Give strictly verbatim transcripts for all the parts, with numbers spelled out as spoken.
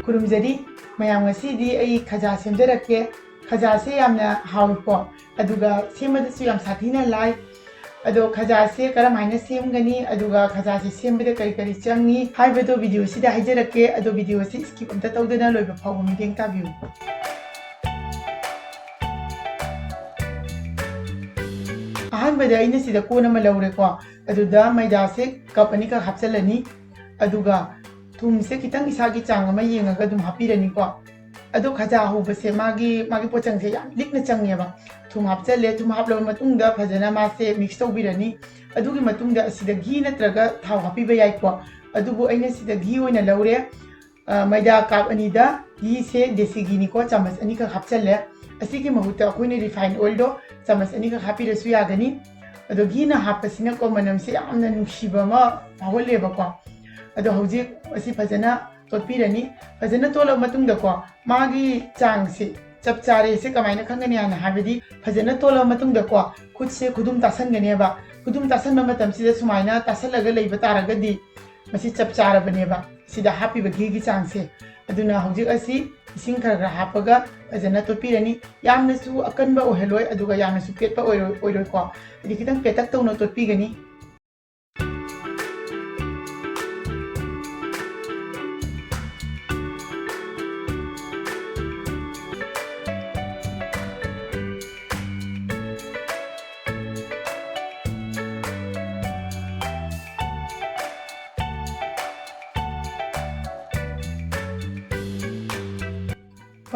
ꯈꯨꯔꯨꯝꯖꯔꯤ ꯃꯌꯥꯝ, ꯉꯁꯤꯗꯤ ꯑꯩ ꯈꯖꯥ ꯁꯦꯝꯖꯔꯛꯀꯦ꯫ ꯈꯖꯥꯁꯦ ꯌꯥꯝꯅ ꯍꯥꯎꯏꯀꯣ, ꯑꯗꯨꯒ ꯁꯦꯝꯕꯗꯁꯨ ꯌꯥꯝ ꯁꯥꯊꯤꯅ ꯂꯥꯏ꯫ ꯑꯗꯣ ꯈꯖꯥꯁꯦ ꯀꯔꯝꯍꯥꯏꯅ ꯁꯦꯝꯒꯅꯤ, ꯑꯗꯨꯒ ꯈꯖꯥꯁꯦ ꯁꯦꯝꯕꯗ ꯀꯔꯤ ꯀꯔꯤ ꯆꯪꯉꯤ ꯍꯥꯏꯕꯗꯣ videoꯁꯤꯗ ꯍꯥꯏꯖꯔꯛꯀꯦ꯫ ꯑꯗꯣ videoꯁꯤ skip ꯑꯝꯇ ꯇꯧꯗꯅ ꯂꯣꯏꯕ ꯐꯥꯎꯕ ꯃꯤꯠꯌꯦꯡ ꯇꯥꯕꯤꯌꯨ꯫ ꯑꯍꯥꯟꯕꯗ ꯑꯩꯅ ꯁꯤꯗ ꯀꯣꯟ ꯑꯃ ꯂꯧꯔꯦꯀꯣ, ꯑꯗꯨꯗ ꯃꯩꯗꯥꯁꯦ cup ꯑꯅꯤꯈꯛ ꯍꯥꯞꯆꯤꯜꯂꯅꯤ꯫ ꯑꯗꯨꯒ ꯊꯨꯝꯁꯦ ꯈꯤꯇꯪ ꯏꯁꯥꯒꯤ ꯆꯥꯡ ꯑꯃ ꯌꯦꯡꯉꯒ ꯑꯗꯨꯝ ꯍꯥꯞꯄꯤꯔꯅꯤꯀꯣ꯫ ꯑꯗꯣ ꯈꯖꯥ ꯍꯧꯕꯁꯦ ꯃꯥꯒꯤ, ꯃꯥꯒꯤ ꯄꯣꯠꯆꯪꯁꯦ ꯌꯥꯝ ꯂꯤꯛꯅ ꯆꯪꯉꯦꯕ꯫ ꯊꯨꯝ ꯍꯥꯞꯆꯜꯂꯦ, ꯊꯨꯝ ꯍꯥꯞꯂꯕ ꯃꯇꯨꯡꯗ ꯐꯖꯅ ꯃꯥꯁꯦ mix ꯇꯧꯕꯤꯔꯅꯤ꯫ ꯑꯗꯨꯒꯤ ꯃꯇꯨꯡꯗ ꯑꯁꯤꯗ ꯘꯤ ꯅꯠꯇ꯭ꯔꯒ ꯊꯥꯎ ꯍꯥꯞꯄꯤꯕ ꯌꯥꯏꯀꯣ, ꯑꯗꯨꯕꯨ ꯑꯩꯅ ꯁꯤꯗ ꯘꯤ ꯑꯣꯏꯅ ꯂꯧꯔꯦ꯫ ꯑ, ꯃꯩꯗꯥ cup ꯑꯅꯤꯗ ꯘꯤꯁꯦ ꯗꯦꯁꯤ ꯘꯤꯅꯤꯀꯣ, ꯆꯥꯃꯁ ꯑꯅꯤꯈꯛ ꯍꯥꯞꯆꯜꯂꯦ꯫ ꯑꯁꯤꯒꯤ ꯃꯍꯨꯠꯇ ꯑꯩꯈꯣꯏꯅ refine oilꯗꯣ ꯆꯥꯃꯁ ꯑꯅꯤꯈꯛ ꯍꯥꯞꯄꯤꯔꯁꯨ ꯌꯥꯒꯅꯤ꯫ ꯑꯗꯣ ꯘꯤꯅ ꯍꯥꯞꯄꯁꯤꯅꯀꯣ ꯃꯅꯝꯁꯦ ꯌꯥꯝꯅ ꯅꯨꯡꯁꯤꯕ ꯑꯃ ꯐꯥꯎꯍꯜꯂꯦꯕꯀꯣ꯫ ꯑꯗꯣ ꯍꯧꯖꯤꯛ ꯑꯁꯤ ꯐꯖꯅ ꯇꯣꯠꯄꯤꯔꯅꯤ꯫ ꯐꯖꯅ ꯇꯣꯠꯂꯕ ꯃꯇꯨꯡꯗꯀꯣ, ꯃꯥꯒꯤ ꯆꯥꯡꯁꯦ ꯆꯞ ꯆꯥꯔꯦ꯫ ꯁꯤ ꯀꯃꯥꯏꯅ ꯈꯪꯒꯅꯤ ꯍꯥꯏꯅ ꯍꯥꯏꯕꯗꯤ, ꯐꯖꯅ ꯇꯣꯠꯂꯕ ꯃꯇꯨꯡꯗꯀꯣ, ꯈꯨꯠꯁꯦ ꯈꯨꯗꯨꯝ ꯇꯥꯁꯟꯒꯅꯦꯕ꯫ ꯈꯨꯗꯨꯝ ꯇꯥꯁꯟꯕ ꯃꯇꯝꯁꯤꯗ ꯁꯨꯃꯥꯏꯅ ꯇꯥꯁꯜꯂꯒ ꯂꯩꯕ ꯇꯥꯔꯒꯗꯤ, ꯃꯁꯤ ꯆꯞ ꯆꯥꯔꯕꯅꯦꯕ, ꯁꯤꯗ ꯍꯥꯞꯄꯤꯕ ꯘꯤꯒꯤ ꯆꯥꯡꯁꯦ꯫ ꯑꯗꯨꯅ ꯍꯧꯖꯤꯛ ꯑꯁꯤ ꯏꯁꯤꯡ ꯈꯔ ꯈꯔ ꯍꯥꯞꯄꯒ ꯐꯖꯅ ꯇꯣꯠꯄꯤꯔꯅꯤ꯫ ꯌꯥꯝꯅꯁꯨ ꯑꯀꯟꯕ ꯑꯣꯏꯍꯜꯂꯣꯏ, ꯑꯗꯨꯒ ꯌꯥꯝꯅꯁꯨ ꯄꯦꯠꯄ ꯑꯣꯏꯔꯣꯏ, ꯑꯣꯏꯔꯣꯏꯀꯣ꯫ ꯍꯥꯏꯗꯤ ꯈꯤꯇꯪ ꯄꯦꯠꯇꯛ ꯇꯧꯅ ꯇꯣꯠꯄꯤꯒꯅꯤ꯫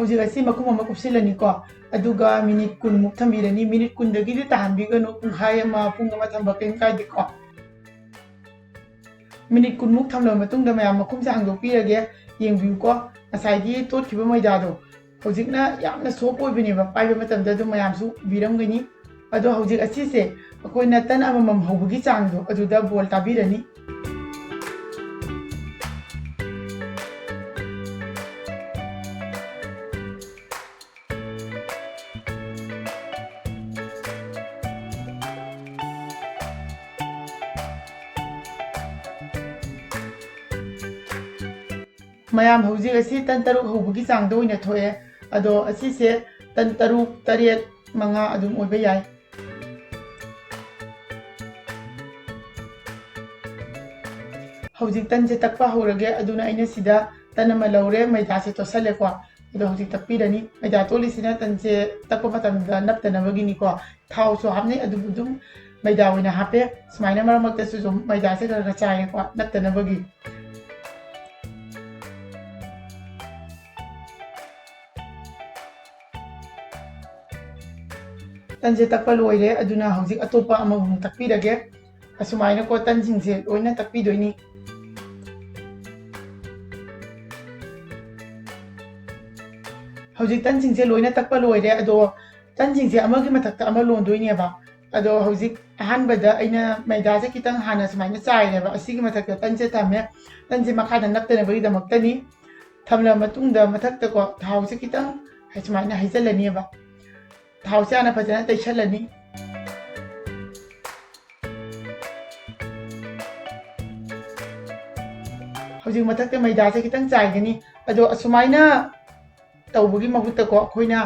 ꯍꯧꯖꯤꯛ ꯑꯁꯤ ꯃꯈꯨꯝ ꯑꯃ ꯀꯨꯞꯁꯤꯜꯂꯅꯤꯀꯣ, ꯑꯗꯨꯒ minute ꯀꯨꯟꯃꯨꯛ ꯊꯝꯕꯤꯔꯅꯤ꯫ Minute ꯀꯨꯟꯗꯒꯤꯗꯤ ꯇꯥꯍꯟꯕꯤꯒꯅꯨ, ꯄꯨꯡꯈꯥꯏ ꯑꯃ, ꯄꯨꯡ ꯑꯃ ꯊꯝꯕ ꯀꯔꯤꯝ ꯀꯥꯏꯗꯦꯀꯣ꯫ Minute ꯀꯨꯟꯃꯨꯛ ꯊꯝꯂꯕ ꯃꯇꯨꯡꯗ ꯃꯌꯥꯝ ꯃꯈꯨꯝꯁꯦ ꯍꯥꯡꯗꯣꯛꯄꯤꯔꯒꯦ, ꯌꯦꯡꯕꯤꯌꯨꯀꯣ꯫ ꯉꯁꯥꯏꯒꯤ ꯇꯣꯠꯈꯤꯕ ꯃꯣꯏꯗꯥꯗꯣ ꯍꯧꯖꯤꯛꯅ ꯌꯥꯝꯅ soft ꯑꯣꯏꯕꯅꯦꯕ, ꯄꯥꯏꯕ ꯃꯇꯝꯗ ꯑꯗꯨꯝ ꯃꯌꯥꯝꯁꯨ ꯎꯕꯤꯔꯝꯒꯅꯤ꯫ ꯑꯗꯣ ꯍꯧꯖꯤꯛ ꯑꯁꯤꯁꯦ ꯑꯩꯈꯣꯏꯅ ꯇꯟ ꯑꯃꯃꯝ ꯍꯧꯕꯒꯤ ꯆꯥꯡꯗꯣ ꯑꯗꯨꯗ ball ꯇꯥꯕꯤꯔꯅꯤ꯫ ꯃꯌꯥꯝ, ꯍꯧꯖꯤꯛ ꯑꯁꯤ ꯇꯟ ꯇꯔꯨꯛ ꯍꯧꯕꯒꯤ ꯆꯥꯡꯗ ꯑꯣꯏꯅ ꯊꯣꯛꯑꯦ꯫ ꯑꯗꯣ ꯑꯁꯤꯁꯦ ꯇꯟ ꯇꯔꯨꯛ, ꯇꯔꯦꯠ, ꯃꯉꯥ ꯑꯗꯨꯝ ꯑꯣꯏꯕ ꯌꯥꯏ꯫ ꯍꯧꯖꯤꯛ ꯇꯟꯁꯦ ꯇꯛꯄ ꯍꯧꯔꯒꯦ꯫ ꯑꯗꯨꯅ ꯑꯩꯅ ꯁꯤꯗ ꯇꯟ ꯑꯃ ꯂꯧꯔꯦ, ꯃꯩꯗꯥꯁꯦ ꯇꯣꯠꯁꯜꯂꯦꯀꯣ꯫ ꯑꯗꯣ ꯍꯧꯖꯤꯛ ꯇꯛꯄꯤꯔꯅꯤ꯫ ꯃꯩꯗꯥ ꯇꯣꯠꯂꯤꯁꯤꯅ ꯇꯟꯁꯦ ꯇꯛꯄ ꯃꯇꯝꯗ ꯅꯞꯇꯅꯕꯒꯤꯅꯤꯀꯣ꯫ ꯊꯥꯎꯁꯨ ꯍꯥꯞꯅꯩ, ꯑꯗꯨꯕꯨ ꯑꯗꯨꯝ ꯃꯩꯗꯥ ꯑꯣꯏꯅ ꯍꯥꯞꯄꯦ꯫ ꯁꯨꯃꯥꯏꯅ ꯃꯔꯛ ꯃꯔꯛꯇꯁꯨ ꯑꯗꯨꯝ ꯃꯩꯗꯥꯁꯦ ꯈꯔ ꯈꯔ ꯆꯥꯏꯔꯦꯀꯣ, ꯅꯞꯇꯅꯕꯒꯤ꯫ ꯇꯟꯁꯦ ꯇꯛꯄ ꯂꯣꯏꯔꯦ, ꯑꯗꯨꯅ ꯍꯧꯖꯤꯛ ꯑꯇꯣꯞꯄ ꯑꯃꯃꯨꯛ ꯇꯛꯄꯤꯔꯒꯦ꯫ ꯑꯁꯨꯃꯥꯏꯅꯀꯣ ꯇꯟꯁꯤꯡꯁꯦ ꯂꯣꯏꯅ ꯇꯛꯄꯤꯗꯣꯏꯅꯤ꯫ ꯍꯧꯖꯤꯛ ꯇꯟꯁꯤꯡꯁꯦ ꯂꯣꯏꯅ ꯇꯛꯄ ꯂꯣꯏꯔꯦ, ꯑꯗꯣ ꯇꯟꯁꯤꯡꯁꯦ ꯑꯃꯒꯤ ꯃꯊꯛꯇ ꯑꯃ ꯂꯣꯟꯗꯣꯏꯅꯦꯕ꯫ ꯑꯗꯣ ꯍꯧꯖꯤꯛ ꯑꯍꯥꯟꯕꯗ ꯑꯩꯅ ꯃꯩꯗꯥꯁꯦ ꯈꯤꯇꯪ ꯍꯥꯟꯅ ꯁꯨꯃꯥꯏꯅ ꯆꯥꯏꯔꯦꯕ, ꯑꯁꯤꯒꯤ ꯃꯊꯛꯇ ꯇꯟꯁꯦ ꯊꯝꯃꯦ꯫ ꯇꯟꯁꯦ ꯃꯈꯥꯗ ꯅꯞꯇꯅꯕꯒꯤꯗꯃꯛꯇꯅꯤ꯫ ꯊꯝꯂꯕ ꯃꯇꯨꯡꯗ ꯃꯊꯛꯇꯀꯣ ꯊꯥꯎꯁꯦ ꯈꯤꯇꯪ ꯁꯨꯃꯥꯏꯅ ꯍꯩꯖꯤꯜꯂꯅꯦꯕ꯫ ꯊꯥꯎꯁꯦ ꯍꯥꯟꯅ ꯐꯖꯅ ꯇꯩꯁꯜꯂꯅꯤ꯫ ꯍꯧꯖꯤꯛ ꯃꯊꯛꯇ ꯃꯩꯗꯥꯁꯦ ꯈꯤꯇꯪ ꯆꯥꯏꯒꯅꯤ꯫ ꯑꯗꯣ ꯑꯁꯨꯃꯥꯏꯅ ꯇꯧꯕꯒꯤ ꯃꯍꯨꯠꯇꯀꯣ, ꯑꯩꯈꯣꯏꯅ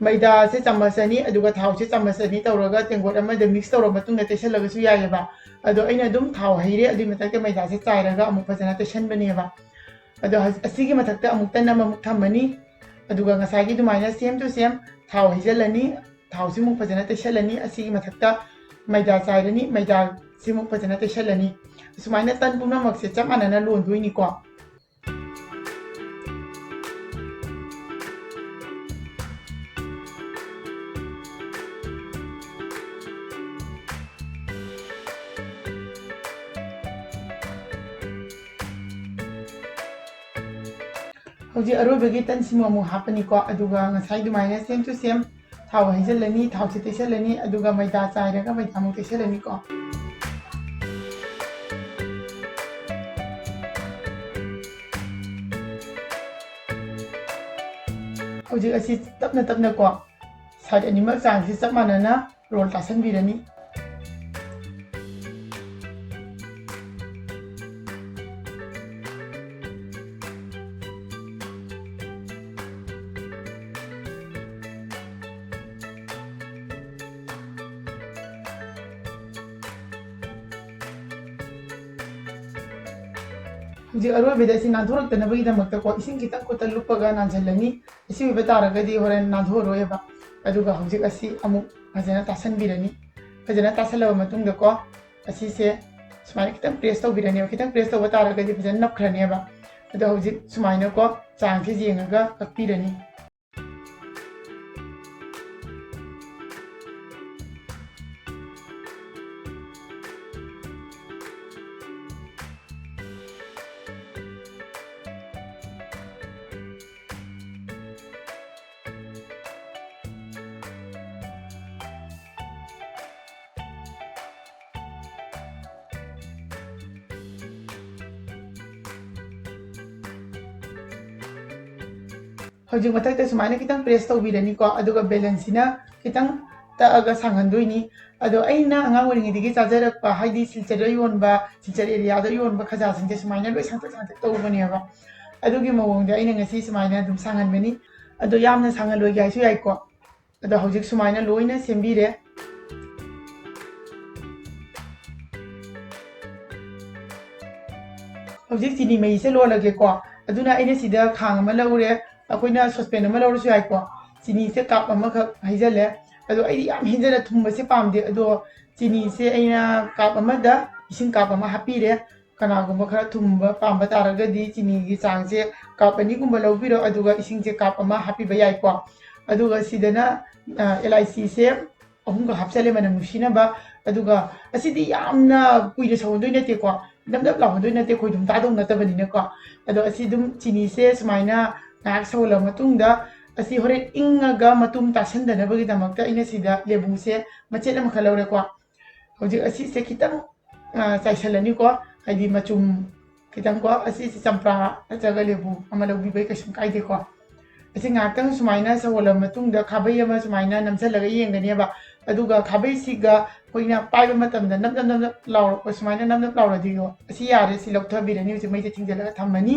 ꯃꯩꯗꯥꯁꯦ ꯆꯥꯃꯁ ꯑꯅꯤ, ꯑꯗꯨꯒ ꯊꯥꯎꯁꯦ ꯆꯥꯃꯁ ꯑꯅꯤ ꯇꯧꯔꯒ ꯇꯦꯡꯀꯣꯠ ꯑꯃꯗ mix ꯇꯧꯔ ꯃꯇꯨꯡꯗ ꯇꯩꯁꯜꯂꯒꯁꯨ ꯌꯥꯏꯑꯕ꯫ ꯑꯗꯣ ꯑꯩꯅ ꯑꯗꯨꯝ ꯊꯥꯎ ꯍꯩꯔꯦ, ꯑꯗꯨꯒꯤ ꯃꯊꯛꯇ ꯃꯩꯗꯥꯁꯦ ꯆꯥꯏꯔꯒ ꯑꯃꯨꯛ ꯐꯖꯅ ꯇꯩꯁꯟꯕꯅꯦꯕ꯫ ꯑꯗꯣ ꯍꯧꯖꯤꯛ ꯑꯁꯤꯒꯤ ꯃꯊꯛꯇ ꯑꯃꯨꯛ ꯇꯟ ꯑꯃꯃꯨꯛ ꯊꯝꯃꯅꯤ꯫ ꯑꯗꯨꯒ ꯉꯁꯥꯏꯒꯤ ꯑꯗꯨꯃꯥꯏꯅ same to same ꯊꯥꯎ ꯍꯩꯖꯤꯜꯂꯅꯤ, ꯊꯥꯎꯁꯤꯃꯨꯛ ꯐꯖꯅ ꯇꯩꯁꯜꯂꯅꯤ꯫ ꯑꯁꯤꯒꯤ ꯃꯊꯛꯇ ꯃꯩꯗꯥ ꯆꯥꯏꯔꯅꯤ, ꯃꯩꯗꯥꯁꯤꯃꯨꯛ ꯐꯖꯅ ꯇꯩꯁꯜꯂꯅꯤ꯫ ꯑꯁꯨꯃꯥꯏꯅ ꯇꯟ ꯄꯨꯝꯅꯃꯛꯁꯦ ꯆꯞ ꯃꯥꯟꯅꯅ ꯂꯣꯟꯗꯣꯏꯅꯤꯀꯣ꯫ ꯍꯧꯖꯤꯛ ꯑꯔꯣꯏꯕꯒꯤ ꯇꯟꯁꯤꯃ ꯑꯃꯨꯛ ꯍꯥꯞꯄꯅꯤꯀꯣ, ꯑꯗꯨꯒ ꯉꯁꯥꯏ ꯑꯗꯨꯃꯥꯏꯅ same to same ꯊꯥꯎ ꯍꯩꯖꯤꯜꯂꯅꯤ, ꯊꯥꯎꯁꯦ ꯇꯩꯁꯜꯂꯅꯤ, ꯑꯗꯨꯒ ꯃꯩꯗꯥ ꯆꯥꯏꯔꯒ ꯃꯩꯗꯥ ꯑꯃꯨꯛ ꯇꯩꯁꯜꯂꯅꯤꯀꯣ꯫ ꯍꯧꯖꯤꯛ ꯑꯁꯤ ꯇꯞꯅ ꯇꯞꯅꯀꯣ side ꯑꯅꯤꯃꯛ ꯆꯥꯡꯁꯤ ꯆꯞ ꯃꯥꯟꯅꯅ roll ꯇꯥꯁꯟꯕꯤꯔꯅꯤ꯫ ꯍꯧꯖꯤꯛ ꯑꯔꯣꯏꯕꯗ ꯑꯁꯤ ꯅꯥꯟꯊꯣꯔꯛꯇꯅꯕꯒꯤꯗꯃꯛꯇꯀꯣ, ꯏꯁꯤꯡ ꯈꯤꯇꯪ ꯈꯨꯠꯇ ꯂꯨꯞꯄꯒ ꯅꯥꯟꯁꯤꯜꯂꯅꯤ꯫ ꯑꯁꯤ ꯑꯣꯏꯕ ꯇꯥꯔꯒꯗꯤ ꯍꯣꯔꯦꯟ ꯅꯥꯟꯊꯣꯛꯑꯔꯣꯏꯕ꯫ ꯑꯗꯨꯒ ꯍꯧꯖꯤꯛ ꯑꯁꯤ ꯑꯃꯨꯛ ꯐꯖꯅ ꯇꯥꯁꯟꯕꯤꯔꯅꯤ꯫ ꯐꯖꯅ ꯇꯥꯁꯜꯂꯕ ꯃꯇꯨꯡꯗꯀꯣ, ꯑꯁꯤꯁꯦ ꯁꯨꯃꯥꯏꯅ ꯈꯤꯇꯪ press ꯇꯧꯕꯤꯔꯅꯦꯕ꯫ ꯈꯤꯇꯪ press ꯇꯧꯕ ꯇꯥꯔꯒꯗꯤ ꯐꯖꯅ ꯅꯞꯈ꯭ꯔꯅꯦꯕ꯫ ꯑꯗꯣ ꯍꯧꯖꯤꯛ ꯁꯨꯃꯥꯏꯅꯀꯣ, ꯆꯥꯡꯁꯦ ꯌꯦꯡꯉꯒ ꯀꯛꯄꯤꯔꯅꯤ꯫ ꯍꯧꯖꯤꯛ ꯃꯊꯛꯇ ꯁꯨꯃꯥꯏꯅ ꯈꯤꯇꯪ press ꯇꯧꯕꯤꯔꯅꯤꯀꯣ, ꯑꯗꯨꯒ balance ꯁꯤꯅ ꯈꯤꯇꯪ ꯇꯛꯑꯒ ꯁꯥꯡꯍꯟꯗꯣꯏꯅꯤ꯫ ꯑꯗꯣ ꯑꯩꯅ ꯑꯉꯥꯡ ꯑꯣꯏꯔꯤꯉꯩꯗꯒꯤ ꯆꯥꯖꯔꯛꯄ, ꯍꯥꯏꯗꯤ ꯁꯤꯜꯆꯔꯗ ꯌꯣꯟꯕ, ꯁꯤꯜꯆꯔ area ꯗ ꯌꯣꯟꯕ ꯈꯖꯥꯁꯤꯡꯁꯦ ꯁꯨꯃꯥꯏꯅ ꯂꯣꯏ ꯁꯥꯡꯇꯛ ꯁꯥꯡꯇꯛ ꯇꯧꯕꯅꯦꯕ꯫ ꯑꯗꯨꯒꯤ ꯃꯑꯣꯡꯗ ꯑꯩꯅ ꯉꯁꯤ ꯁꯨꯃꯥꯏꯅ ꯑꯗꯨꯝ ꯁꯥꯡꯍꯟꯕꯅꯤ꯫ ꯑꯗꯣ ꯌꯥꯝꯅ ꯁꯥꯡꯍꯜꯂꯣꯏꯒꯦ ꯍꯥꯏꯁꯨ ꯌꯥꯏꯀꯣ꯫ ꯑꯗꯣ ꯍꯧꯖꯤꯛ ꯁꯨꯃꯥꯏꯅ ꯂꯣꯏꯅ ꯁꯦꯝꯕꯤꯔꯦ꯫ ꯍꯧꯖꯤꯛ ꯆꯤꯅꯤ ꯃꯍꯤꯁꯦ ꯂꯣꯜꯂꯒꯦꯀꯣ꯫ ꯑꯗꯨꯅ ꯑꯩꯅ ꯁꯤꯗ ꯈꯥꯡ ꯑꯃ ꯂꯧꯔꯦ, ꯑꯩꯈꯣꯏꯅ saucepan ꯑꯃ ꯂꯧꯔꯁꯨ ꯌꯥꯏꯀꯣ꯫ ꯆꯤꯅꯤꯁꯦ cup ꯑꯃꯈꯛ ꯍꯩꯖꯜꯂꯦ꯫ ꯑꯗꯣ ꯑꯩꯗꯤ ꯌꯥꯝ ꯍꯦꯟꯖꯟꯅ ꯊꯨꯝꯕꯁꯦ ꯄꯥꯝꯗꯦ, ꯑꯗꯣ ꯆꯤꯅꯤꯁꯦ ꯑꯩꯅ cup ꯑꯃꯗ ꯏꯁꯤꯡ cup ꯑꯃ ꯍꯥꯞꯄꯤꯔꯦ꯫ ꯀꯅꯥꯒꯨꯝꯕ ꯈꯔ ꯊꯨꯝꯕ ꯄꯥꯝꯕ ꯇꯥꯔꯒꯗꯤ ꯆꯤꯅꯤꯒꯤ ꯆꯥꯡꯁꯦ cup ꯑꯅꯤꯒꯨꯝꯕ ꯂꯧꯕꯤꯔꯣ, ꯑꯗꯨꯒ ꯏꯁꯤꯡꯁꯦ cup ꯑꯃ ꯍꯥꯞꯄꯤꯕ ꯌꯥꯏꯀꯣ꯫ ꯑꯗꯨꯒ ꯁꯤꯗꯅ, ꯑ, ꯑꯦꯂꯥꯏꯆꯤꯁꯦ ꯑꯍꯨꯝꯒ ꯍꯥꯞꯆꯜꯂꯦ ꯃꯅꯝ ꯅꯨꯡꯁꯤꯅꯕ꯫ ꯑꯗꯨꯒ ꯑꯁꯤꯗꯤ ꯌꯥꯝꯅ ꯀꯨꯏꯅ ꯁꯧꯍꯟꯗꯣꯏ ꯅꯠꯇꯦꯀꯣ, ꯅꯞ ꯅꯞ ꯂꯥꯎꯍꯟꯗꯣꯏ ꯅꯠꯇꯦ, ꯈꯣꯏꯗꯨꯝ ꯇꯥꯗꯧ ꯅꯠꯇꯕꯅꯤꯅꯀꯣ꯫ ꯑꯗꯣ ꯑꯁꯤ ꯑꯗꯨꯝ ꯆꯤꯅꯤꯁꯦ ꯁꯨꯃꯥꯏꯅ ꯉꯥꯏꯍꯥꯛ ꯁꯧꯍꯜꯂꯕ ꯃꯇꯨꯡꯗ ꯑꯁꯤ ꯍꯣꯔꯦꯟ ꯏꯪꯉꯒ ꯃꯇꯨꯝ ꯇꯥꯁꯟꯗꯅꯕꯒꯤꯗꯃꯛꯇ ꯑꯩꯅ ꯁꯤꯗ ꯂꯦꯕꯨꯁꯦ ꯃꯆꯦꯠ ꯑꯃꯈꯛ ꯂꯧꯔꯦꯀꯣ꯫ ꯍꯧꯖꯤꯛ ꯑꯁꯤꯁꯦ ꯈꯤꯇꯪ, ꯑ, ꯆꯥꯏꯁꯜꯂꯅꯤꯀꯣ, ꯍꯥꯏꯗꯤ ꯃꯆꯨꯝ ꯈꯤꯇꯪꯀꯣ꯫ ꯑꯁꯤꯁꯦ ꯆꯝꯄ꯭ꯔꯥ ꯅꯠꯇ꯭ꯔꯒ ꯂꯦꯕꯨ ꯑꯃ ꯂꯧꯕꯤꯕ ꯀꯩꯁꯨꯝ ꯀꯥꯏꯗꯦꯀꯣ꯫ ꯑꯁꯤ ꯉꯥꯏꯍꯥꯛꯇꯪ ꯁꯨꯃꯥꯏꯅ ꯁꯧꯍꯜꯂꯕ ꯃꯇꯨꯡꯗ ꯈꯥꯕꯩ ꯑꯃ ꯁꯨꯃꯥꯏꯅ ꯅꯝꯁꯤꯜꯂꯒ ꯌꯦꯡꯒꯅꯦꯕ꯫ ꯑꯗꯨꯒ ꯈꯥꯕꯩꯁꯤꯒ ꯑꯩꯈꯣꯏꯅ ꯄꯥꯏꯕ ꯃꯇꯝꯗ ꯅꯞ ꯅꯞ ꯅꯞ ꯅꯞ ꯂꯥꯎꯔꯛꯄ, ꯁꯨꯃꯥꯏꯅ ꯅꯞ ꯅꯞ ꯂꯥꯎꯔꯗꯤꯀꯣ, ꯑꯁꯤ ꯌꯥꯔꯦ, ꯁꯤ ꯂꯧꯊꯕꯤꯔꯅꯤ꯫ ꯍꯧꯖꯤꯛ ꯃꯩꯁꯦ ꯊꯤꯡꯖꯤꯜꯂꯒ ꯊꯝꯃꯅꯤ꯫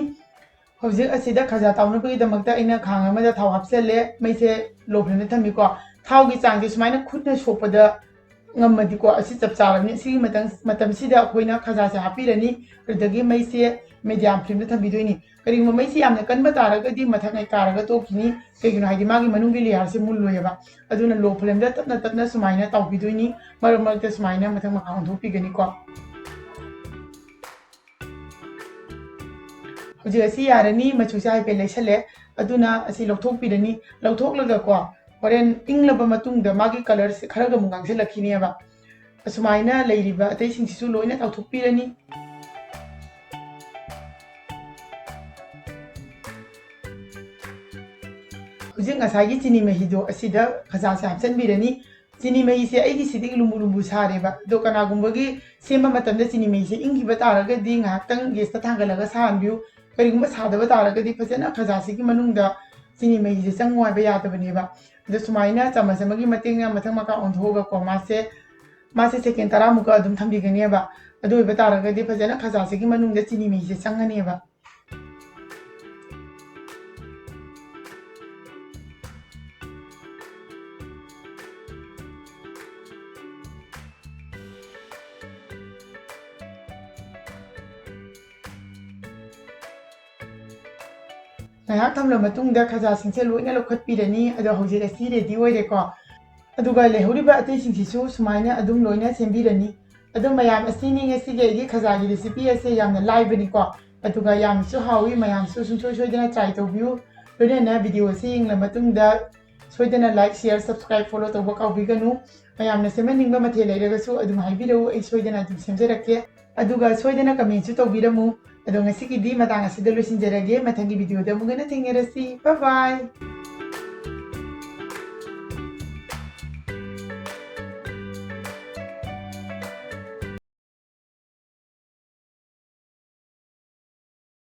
ꯍꯧꯖꯤꯛ ꯑꯁꯤꯗ ꯈꯖꯥ ꯇꯥꯎꯅꯕꯒꯤꯗꯃꯛꯇ ꯑꯩꯅ ꯈꯥꯡ ꯑꯃꯗ ꯊꯥꯎ ꯍꯥꯞꯆꯜꯂꯦ, ꯃꯩꯁꯦ low flame ꯗ ꯊꯝꯃꯤꯀꯣ꯫ ꯊꯥꯎꯒꯤ ꯆꯥꯡꯁꯦ ꯁꯨꯃꯥꯏꯅ ꯈꯨꯠꯅ ꯁꯣꯛꯄꯗ ꯉꯝꯃꯗꯤꯀꯣ, ꯑꯁꯤ ꯆꯞ ꯆꯥꯔꯕꯅꯤ꯫ ꯁꯤꯒꯤ ꯃꯇꯝ-, ꯃꯇꯝꯁꯤꯗ ꯑꯩꯈꯣꯏꯅ ꯈꯖꯥꯁꯦ ꯍꯥꯞꯄꯤꯔꯅꯤ꯫ ꯑꯗꯨꯗꯒꯤ ꯃꯩꯁꯦ ꯃꯦꯗꯤꯌꯝ ꯐ꯭ꯂꯦꯝꯗ ꯊꯝꯕꯤꯗꯣꯏꯅꯤ꯫ ꯀꯔꯤꯒꯨꯝꯕ ꯃꯩꯁꯤ ꯌꯥꯝꯅ ꯀꯟꯕ ꯇꯥꯔꯒꯗꯤ ꯃꯊꯛ ꯃꯩ ꯀꯥꯔꯒ ꯇꯣꯛꯈꯤꯅꯤ꯫ ꯀꯩꯒꯤꯅꯣ ꯍꯥꯏꯗꯤ ꯃꯥꯒꯤ ꯃꯅꯨꯡꯒꯤ ꯂꯦꯌꯔꯁꯦ ꯃꯨꯜꯂꯣꯏꯑꯕ꯫ ꯑꯗꯨꯅ ꯂꯣ ꯐ꯭ꯂꯦꯝꯗ ꯇꯞꯅ ꯇꯞꯅ ꯁꯨꯃꯥꯏꯅ ꯇꯥꯎꯕꯤꯗꯣꯏꯅꯤ꯫ ꯃꯔꯛ ꯃꯔꯛꯇ ꯁꯨꯃꯥꯏꯅ ꯃꯊꯛ ꯃꯈꯥ ꯑꯣꯟꯊꯣꯛꯄꯤꯒꯅꯤꯀꯣ꯫ ꯍꯧꯖꯤꯛ ꯑꯁꯤ ꯌꯥꯔꯅꯤ, ꯃꯆꯨꯁꯦ ꯍꯥꯏꯐꯦꯠ ꯂꯩꯁꯜꯂꯦ꯫ ꯑꯗꯨꯅ ꯑꯁꯤ ꯂꯧꯊꯣꯛꯄꯤꯔꯅꯤ꯫ ꯂꯧꯊꯣꯛꯂꯒꯀꯣ, ꯍꯣꯔꯦꯟ ꯏꯪꯂꯕ ꯃꯇꯨꯡꯗ ꯃꯥꯒꯤ ꯀꯂꯔꯁꯦ ꯈꯔꯒ ꯑꯃꯨꯛ ꯉꯥꯡꯁꯤꯜꯂꯛꯈꯤꯅꯦꯕ꯫ ꯑꯁꯨꯃꯥꯏꯅ ꯂꯩꯔꯤꯕ ꯑꯇꯩꯁꯤꯡꯁꯤꯁꯨ ꯂꯣꯏꯅ ꯇꯥꯎꯊꯣꯛꯄꯤꯔꯅꯤ꯫ ꯍꯧꯖꯤꯛ ꯉꯁꯥꯏꯒꯤ ꯆꯤꯅꯤ ꯃꯍꯤꯗꯣ ꯑꯁꯤꯗ ꯈꯖꯥꯁꯦ ꯍꯥꯞꯆꯤꯟꯕꯤꯔꯅꯤ꯫ ꯆꯤꯅꯤ ꯃꯍꯤꯁꯦ ꯑꯩꯒꯤꯁꯤꯗꯤ ꯂꯨꯝꯕꯨ ꯂꯨꯝꯕꯨ ꯁꯥꯔꯦꯕ꯫ ꯑꯗꯣ ꯀꯅꯥꯒꯨꯝꯕꯒꯤ ꯁꯦꯝꯕ ꯃꯇꯝꯗ ꯆꯤꯅꯤ ꯃꯍꯤꯁꯦ ꯏꯪꯈꯤꯕ ꯇꯥꯔꯒꯗꯤ ꯉꯥꯏꯍꯥꯛꯇꯪ ꯒꯦꯁꯇ ꯊꯥꯡꯒꯠꯂꯒ ꯁꯥꯍꯟꯕꯤꯌꯨ꯫ ꯀꯔꯤꯒꯨꯝꯕ ꯁꯥꯗꯕ ꯇꯥꯔꯒꯗꯤ ꯐꯖꯅ ꯈꯖꯥꯁꯤꯒꯤ ꯃꯅꯨꯡꯗ ꯆꯤꯅꯤ ꯃꯍꯤꯁꯦ ꯆꯪꯉꯨ ꯍꯥꯏꯕ ꯌꯥꯗꯕꯅꯦꯕ꯫ ꯑꯗꯣ ꯁꯨꯃꯥꯏꯅ ꯆꯥꯃꯁ ꯑꯃꯒꯤ ꯃꯇꯦꯡꯅ ꯃꯊꯛ ꯃꯈꯥ ꯑꯣꯟꯊꯣꯛꯑꯒꯀꯣ, ꯃꯥꯁꯦ, ꯃꯥꯁꯦ ꯁꯦꯀꯦꯟ ꯇꯔꯥꯃꯨꯛꯀ ꯑꯗꯨꯝ ꯊꯝꯕꯤꯒꯅꯦꯕ꯫ ꯑꯗꯨ ꯑꯣꯏꯕ ꯇꯥꯔꯒꯗꯤ ꯐꯖꯅ ꯈꯖꯥꯁꯤꯒꯤ ꯃꯅꯨꯡꯗ ꯆꯤꯅꯤ ꯃꯍꯤꯁꯦ ꯆꯪꯉꯅꯦꯕ꯫ ꯉꯥꯏꯍꯥꯛ ꯊꯝꯂ ꯃꯇꯨꯡꯗ ꯈꯖꯥꯁꯤꯡꯁꯦ ꯂꯣꯏꯅ ꯂꯧꯈꯠꯄꯤꯔꯅꯤ꯫ ꯑꯗꯣ ꯍꯧꯖꯤꯛ ꯑꯁꯤ ꯔꯦꯗꯤ ꯑꯣꯏꯔꯦꯀꯣ꯫ ꯑꯗꯨꯒ ꯂꯩꯍꯧꯔꯤꯕ ꯑꯇꯩꯁꯤꯡꯁꯤꯁꯨ ꯁꯨꯃꯥꯏꯅ ꯑꯗꯨꯝ ꯂꯣꯏꯅ ꯁꯦꯝꯕꯤꯔꯅꯤ꯫ ꯑꯗꯣ ꯃꯌꯥꯝ, ꯑꯁꯤꯅꯤ ꯉꯁꯤꯒꯤ ꯑꯩꯒꯤ ꯈꯖꯥꯒꯤ ꯔꯦꯁꯤꯄꯤ ꯑꯁꯦ, ꯌꯥꯝꯅ ꯂꯥꯏꯕꯅꯤꯀꯣ꯫ ꯑꯗꯨꯒ ꯌꯥꯝꯅꯁꯨ ꯍꯥꯎꯏ꯫ ꯃꯌꯥꯝꯁꯨ ꯁꯨꯡꯁꯣꯏ ꯁꯣꯏꯗꯅ ꯇ꯭ꯔꯥꯏ ꯇꯧꯕꯤꯌꯨ꯫ ꯂꯣꯏꯅꯅ ꯚꯤꯗꯤꯑꯣ ꯑꯁꯤ ꯌꯦꯡꯂ ꯃꯇꯨꯡꯗ ꯁꯣꯏꯗꯅ ꯂꯥꯏꯛ, ꯁꯤꯌꯔ, ꯁꯕꯁꯀ꯭ꯔꯥꯏꯕ, ꯐꯣꯂꯣ ꯇꯧꯕ ꯀꯥꯎꯕꯤꯒꯅꯨ꯫ ꯃꯌꯥꯝꯅ ꯁꯦꯝꯍꯟꯅꯤꯡꯕ ꯃꯊꯦꯜ ꯂꯩꯔꯒꯁꯨ ꯑꯗꯨꯝ ꯍꯥꯏꯕꯤꯔꯛꯎ, ꯑꯩ ꯁꯣꯏꯗꯅ ꯑꯗꯨꯝ ꯁꯦꯝꯖꯔꯛꯀꯦ꯫ ꯑꯗꯨꯒ ꯁꯣꯏꯗꯅ ꯀꯃꯦꯟꯁꯨ ꯇꯧꯕꯤꯔꯝꯃꯨ꯫ ꯑꯗꯣ ꯉꯁꯤꯒꯤꯗꯤ ꯃꯇꯥꯡ ꯑꯁꯤꯗ ꯂꯣꯏꯁꯤꯟꯖꯔꯒꯦ꯫ ꯃꯊꯪꯒꯤ ꯚꯤꯗꯤꯑꯣꯗ ꯑꯃꯨꯛ ꯍꯟꯅ ꯊꯦꯡꯅꯔꯁꯤ꯫ Bye bye!